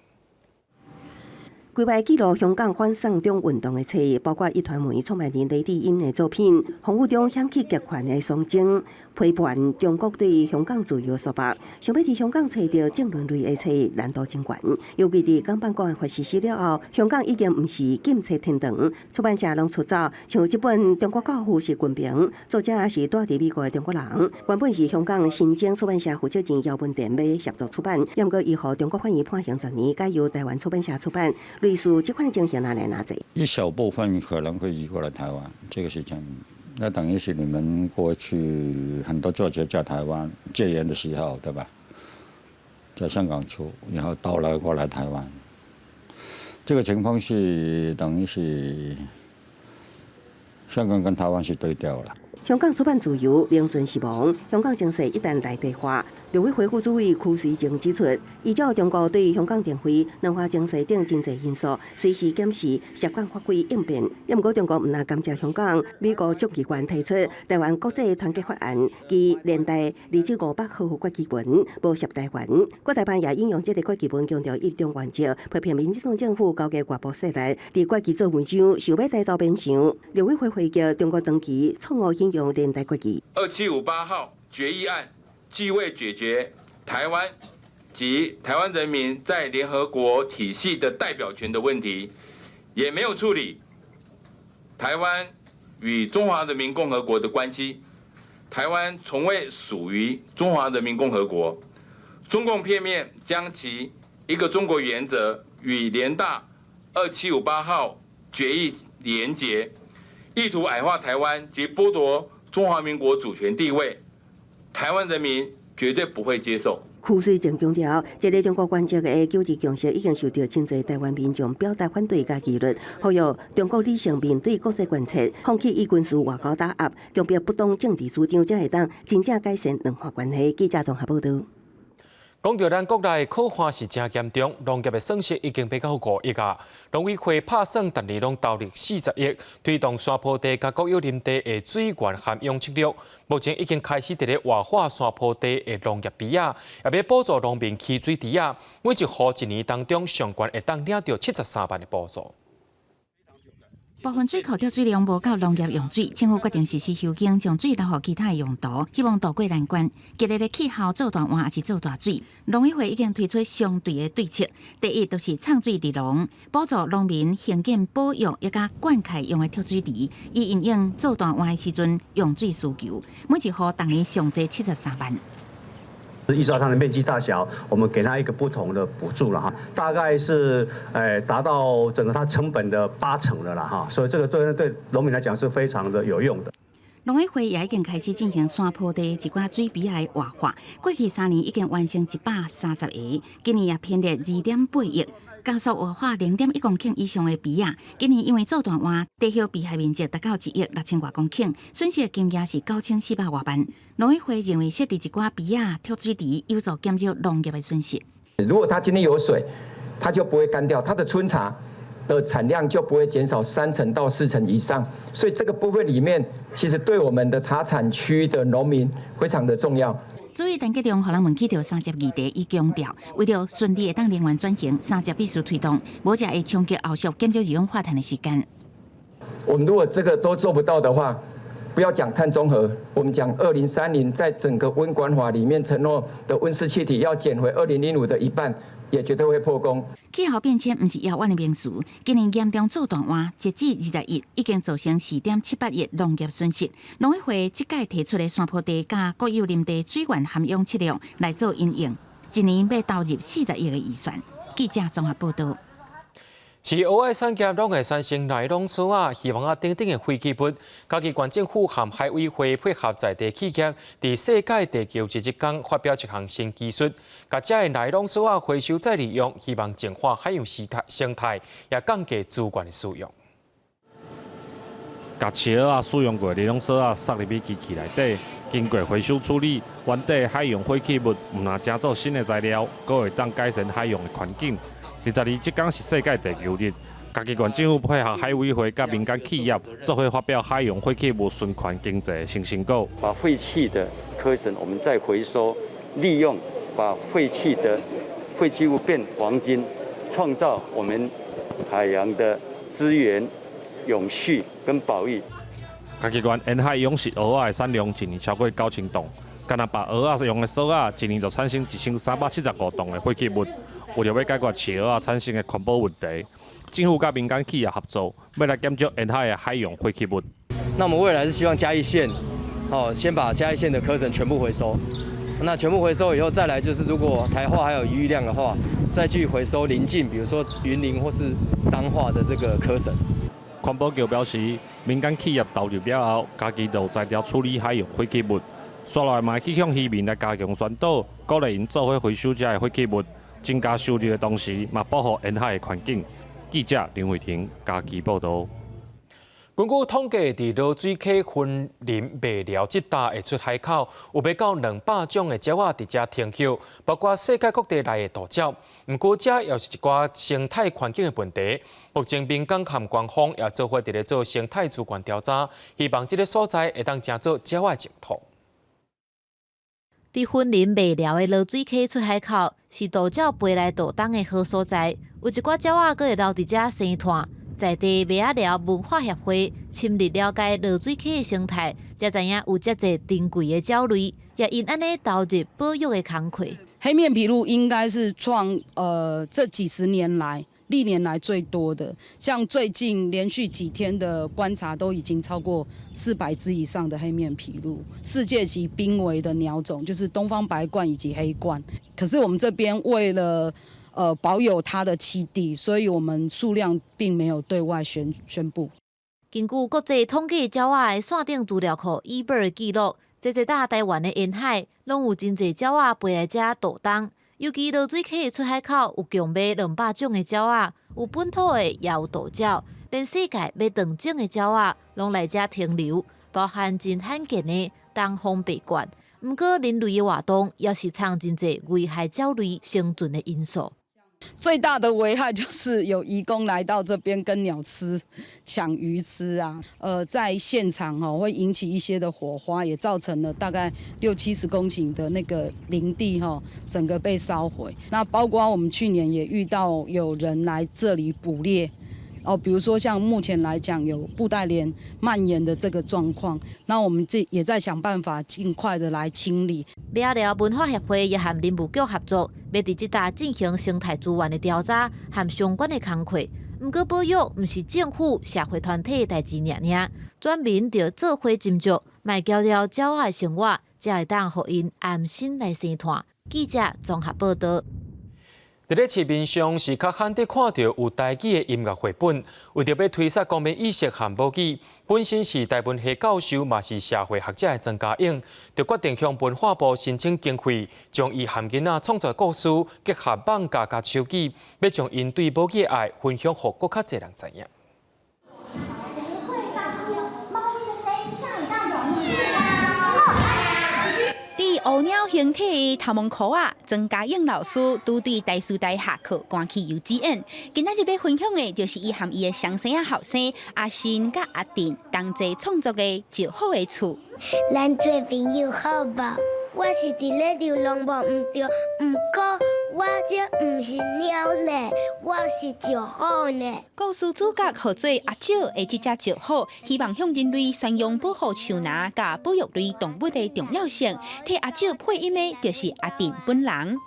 幾擺記錄香港反送中運動的冊，包括壹傳媒創辦人黎智英的作品，風雨中響起極權的喪鐘，批判中國對香港自由束縛。想欲佇香港揣著政論類的冊，難度真懸。尤其佇港版國安法實施了後，香港已經毋是禁冊天堂，出版社攏出走。像這本《中國教父習近平》，作者也是蹛佇美國的中國人，原本是香港新政出版社負責人姚文田欲協助出版，毋過伊予中國法院判刑10年，改由台灣出版社出版。類似這款的情形哪來哪濟？一小部分可能會移過來台灣，這個事情，那等於是你們過去很多作者在台灣戒嚴的時候，對吧？在香港出，然後到了過來台灣，這個情況是等於是香港跟台灣是對調了。香港出版自由名存實亡，香港情勢一旦內地化，陸委會副主委區瑞正指出，依照中國對香港電費、兩岸情勢等真濟因素，隨時檢視相關法規應變。也毋過中國毋但感謝香港，美國眾議員提出台灣國際團結法案，其連帶2758號決議文無涉台灣。國台辦也引用這个決議文，強調一中原則，批評民進黨政府勾結外部勢力，佇決議做文章，想欲台獨變相。陸委會回擊中國長期錯誤引用聯大決議。 2758號決議案既未解決台灣及台灣人民在聯合國體系的代表權的問題，也沒有處理台灣與中華人民共和國的關係。台灣從未屬於中華人民共和國。中共片面將其一個中國原則與聯大2758號決議連結，意圖矮化台灣及剝奪中華民國主權地位，台灣人民絕對不會接受。區瑞正強調，這个中國原則的九二共識已經受到真濟台灣民眾表達反對佮疑慮，呼籲中國理性面對國際關切，放棄以軍事外交打壓，強迫不當政治主張，才會當真正改善兩岸關係。記者綜合報導。講著咱國內洘旱是誠嚴重，農業的損失已經變到5億啊。農委會拍算，逐年攏投入40億，推動山坡地佮國有林地的水源涵養策略。目前已經開始佇咧活化山坡地的農業埤仔，也欲補助農民起水池仔。每一戶一年當中，上懸會當領著73萬的補助。部分水庫蓄水量無夠農業用水，政府決定實施修耕，將水留予其他用途，希望渡過難關。激烈的氣候做大旱，抑是做大水，農委會已經推出相對的對策。第一，就是藏水佇農，補助農民興建保育抑佮灌溉用的蓄水池，以因應做大旱的時陣用水需求。每一戶逐年上濟73萬。依照它的面積大小，我們給他一個不同的補助了哈，大概是達到整個它成本的8成了啦哈，所以這個對農民來講是非常的有用的。農委會也已經開始進行山坡地一寡水埤仔的活化，過去3年已經完成130個，今年也編列2.8億，加速活化0.1公頃以上的埤仔。今年因為做大旱，地葉被害面積達到1億6千外公頃，損失的金額是9400外萬。農委會認為設置一寡埤仔蓄水池，有助減少農業的損失。如果它今天有水，它就不會乾掉，它的春茶的產量就不會減少3成到4成以上，所以這個部分裡面，其實對我們的茶產區的農民非常的重要。主委陳吉仲予人問起著三接議題，伊強調，為著順利會當能源轉型，三接必須推動，無才會衝擊後續減少二氧化碳的時間。我們如果這個都做不到的話，不要講碳中和，我們講2030在整個溫管法裡面承諾的溫室氣體要減回2005的一半，也絕對會破功。氣候變遷毋是遙遠的名詞，今年嚴重做大旱，截至21已經造成4.78億農業損失。農委會這屆提出的山坡地佮國有林地水源涵養策略來做因應，一年欲投入40億的預算。記者綜合報導。是蚵仔產業攏會產生內籠索仔、魚網仔等等的廢棄物。嘉義縣政府和海委會配合在地企業，佇世界地球日這工發表一項新技術，共遮的內籠索仔回收再利用，希望淨化海洋生態，生態也降低資源的使用。共飼蚵仔使用過的尼龍索仔塞入去機器內底，經過回收處理，原底海洋廢棄物毋但成做新的材料，閣會當改善海洋的環境。22這工是世界地球日，嘉義縣政府配合海委會佮民間企業，做伙發表海洋廢棄物循環經濟的新成果。把廢棄的殼繩，我們再回收利用，把廢棄的廢棄物變黃金，創造我們海洋的資源永續跟保育。嘉義縣沿海養殖蚵仔的產量一年超過9000噸，干焦縛蚵仔用的索仔，一年就產生1375噸的廢棄物。為著欲解決飼蚵仔產生的環保問題，政府佮民間企業合作，欲來減少沿海的海洋廢棄物。那我們未來是希望嘉義縣，哦，先把嘉義縣的殼繩全部回收。那全部回收以後，再來就是如果台化還有餘裕量的話，再去回收鄰近，比如說雲林或是彰化的這個殼繩。環保局表示，民間企業投入了後，家己就有才調處理海洋廢棄物，紲落來嘛會去向漁民來加強宣導，鼓勵𪜶做伙回收遮的廢棄物，增加收入的同時，嘛保護沿海的環境。記者林慧婷嘉義報導。根據統計，佇濁水溪雲林麥寮這搭的出海口，有欲到200種的鳥仔佇遮停歇，包括世界各地來的渡鳥。毋過，這也是一寡生態環境的問題。目前民間和官方也做伙佇咧做生態資源調查，希望這个所在會當成做鳥仔淨土。佇雲林麥寮的濁水溪出海口，是渡鳥飛來渡冬的好所在，有一寡鳥仔閣會留佇遮生湠。在地麥仔寮文化協會深入了解濁水溪的生態，才知影有遮濟珍貴的鳥類，也因按呢投入保育的工課。黑面琵鷺應該是創這幾十年來歷年來最多的，像最近連續幾天的觀察都已經超過400隻以上的黑面琵鷺，世界級瀕危的鳥種就是東方白鸛以及黑鸛。可是我們這邊為了保有它的棲地，所以我們數量並沒有對外宣布。根據國際統計鳥仔的線頂資料庫 eBird 的記錄，這這搭台灣的沿海，攏有真濟鳥仔飛來遮渡冬。尤其濁水溪的出海口有共買200種的鳥仔，有本土的，也有渡鳥，連世界欲斷種的鳥仔，攏來遮停留，包含真罕見的東方白鸛。毋過人類的活動也是藏真濟危害鳥類生存的因素。最大的危害就是有移工來到這邊跟鳥吃搶魚吃啊，在現場吼會引起一些的火花，也造成了大概六七十公頃的那個林地吼整個被燒毀。那包括我們去年也遇到有人來這裡捕獵，哦，比如說像目前來講有布袋蓮蔓延的這個狀況，那我們這也在想辦法盡快的來清理。麥仔寮文化協會也和林務局合作，欲佇這搭進行生態資源的調查和相關的工課。毋過保育毋是政府、社會團體的代誌爾爾，全民著做伙斟酌，莫攪擾鳥仔的生活，才會當予𪜶安心來生湠。記者綜合報導。佇咧市面上是較罕得看著有台語的音樂繪本，為著欲推捒公民意識和母語，本身是台文系教授，嘛是社會學者的曾嘉穎，就決定向文化部申請經費，將伊和囡仔創作故事結合艋舺佮手語，欲將𪜶對母語的愛分享予閣較濟人知影。誰會發出貓咪的聲音嚇一大跳？佇烏鳥形體的頭毛箍仔，曾嘉穎老師拄對台師大下課，趕去幼稚園。今仔日欲分享的，就是伊和伊的雙生仔後生阿信佮阿定同齊創作的《石虎的厝》。咱做朋友好無？我是佇咧流浪無毋對，毋過我這毋是鳥咧，我是石虎呢。故事主角號做阿石的這隻石虎，希望向人類宣揚保護樹林佮保育類動物的重要性。替阿石配音的，就是阿定本人。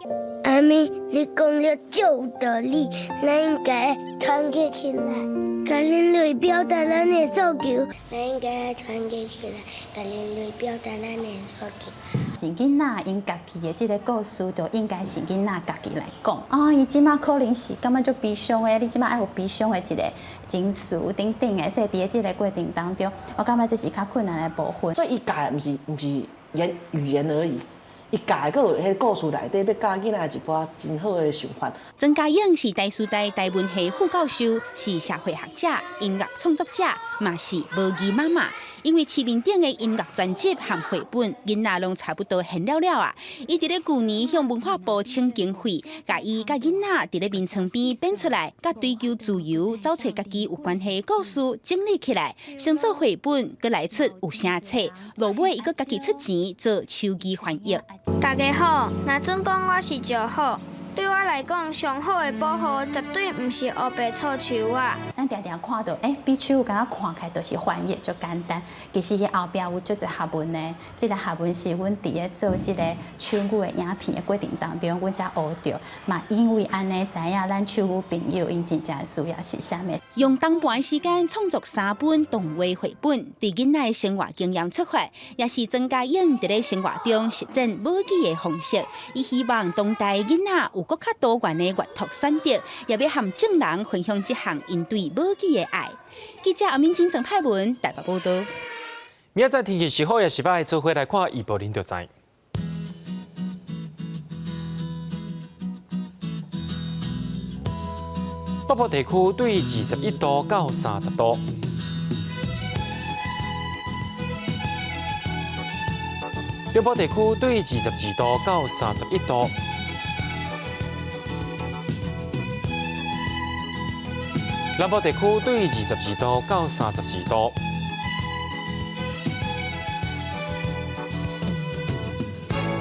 阿咪，你講得足有道理，咱應該團結起來，共人類表達咱的訴求。咱應該團結起來，共人類表達咱的訴求。是囡仔𪜶家己的這个故事，就應該是囡仔家己來講。啊，伊這馬可能是感覺足悲傷的，你這馬愛有悲傷的一个情緒等等的，所以佇咧這个過程當中，我感覺這是較困難的部分。所以伊教的毋是語言而已，伊教的閣有彼个故事內底欲教囡仔一寡真好的想法。曾嘉穎是台師大台文系副教授，是社會學者、音樂創作者，嘛是母語媽媽。因為市面頂的音樂專輯和繪本，囡仔攏差不多現了了啊！伊佇咧舊年向文化部請經費，共伊佮囡仔佇咧眠床邊編出來，佮追求自由、找揣家己有關係的故事整理起來，先做繪本，閣來出有聲冊，落尾伊閣家己出錢做手語翻譯。大家好，若準講我是石虎。對我來講，上好的保護絕對毋是烏白錯樹仔。咱定定看著，欸，比手敢若看起來就是翻譯足簡單，其實伊後壁有足濟學問的。這个學問是阮佇咧做這个手語的影片的過程當中，阮才學著。嘛，因為按呢知影咱手語朋友𪜶真正需要是啥物。用冬半時間創作三本動畫繪本，對囡仔的生活經驗出發，也是曾嘉穎佇咧生活中實踐母語的方式。伊希望當代囡仔有閣較多元的閱讀選擇，也欲和眾人分享這項𪜶對母語的愛。記者阿敏晶、曾派文台北報導。明仔載天氣是好抑是䆀，做伙來看預報，恁就知。北部地區對21度到30度。中部地區對22度到31度。南部地區對22度到32度。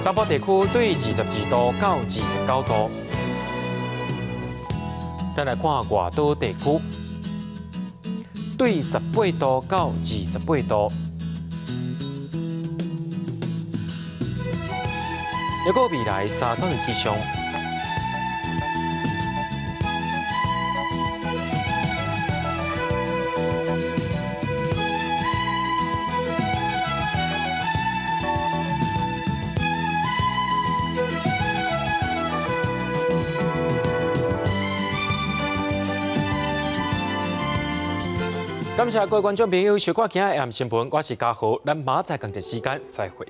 東部地區對22度到29度。咱來看外島地區，對18度到28度。抑閣未來3工的氣象。感謝各位觀眾朋友收看今仔的新聞，我是嘉豪，咱明仔載仝一時間再會。